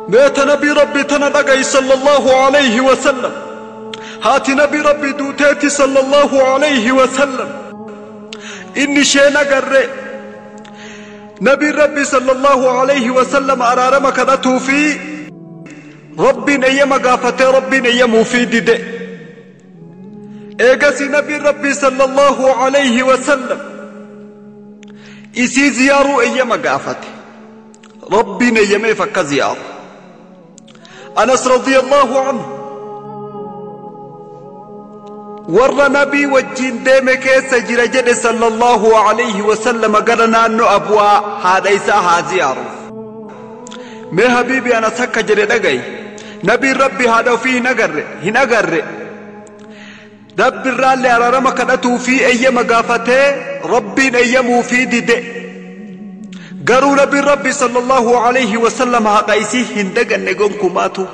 Meeta nabii Rabbii tana dhaga'i sallallahu alayhi wa sallam. Haati nabii Rabbii duuteeti sallallahu alayhi wa sallam. Inni isheen agarre nabiin Rabbii sallallahu alayhi wa sallam araarama kadhatuu fi Rabbiin eeyyama gaafatee Rabbiin eeyyamuufii dide. Eegasii nabiin Rabbii sallallahu alayhi wa sallam isii ziyaaruu eeyyama gaafate. Rabbiin eeyyameef akka ziyaaru. Anas radiyallahu anhu warra nabii wajjin deeme keessa jira jedhe sallallahu alayhi wa sallam gara naannoo Abwaa haadha isaa haa ziyaaruuf. Mee habiibi Anas akka jedhe dhaga'i. Nabiin Rabbi haadha ofii hin agarre. Rabbi irraallee araarama kadhatuu fi eeyyama gaafatee Rabbiin eeyyamuufii dide. Garuu nabiin Rabbi sallallahu alayhi wa sallam haqa isii hin daganne gonkumaatu.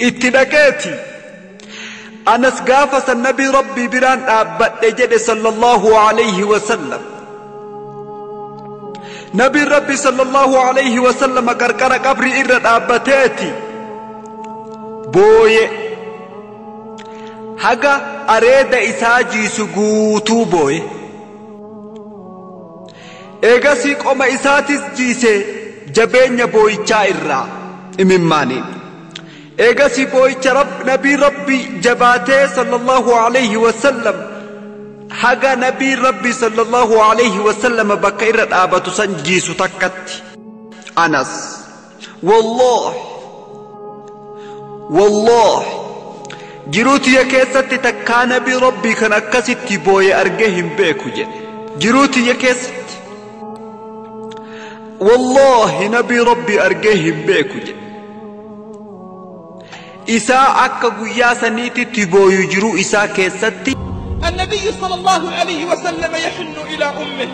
Itti dhaqeeti. Anas gaafa san nabii Rabbii biraan dhaabbadhe jedhe sallallahu alayhi wa sallam. Nabiin Rabbi sallallahu alayhi wa sallam qarqara qabrii irra dhaabbateeti. Booye. Haga areeda isaa jiisu guutuu booye. Eegasii qoma isaatis jiise jabeenya booyichaa irraa imimmaaniin. Eegasii booyicha nabii Rabbi jabaatee sallallahu alayhi wa sallam haga nabii Rabbi sallallahu alayhi wa sallam bakka irra dhaabatu san jiisu takkatti. Anas wallahi wallahi jiruu tiyya keessatti takkaa nabii Rabbii kan akkasitti booye argee hin beeku jedhe. Jiruu tiyya keessatti wallahi nabii Rabbii argee hin beeku jedhe. Isaa akka guyyaa saniititti booyu jiruu isaa keessatti. النبي صلى الله عليه وسلم يحن إلى أمه.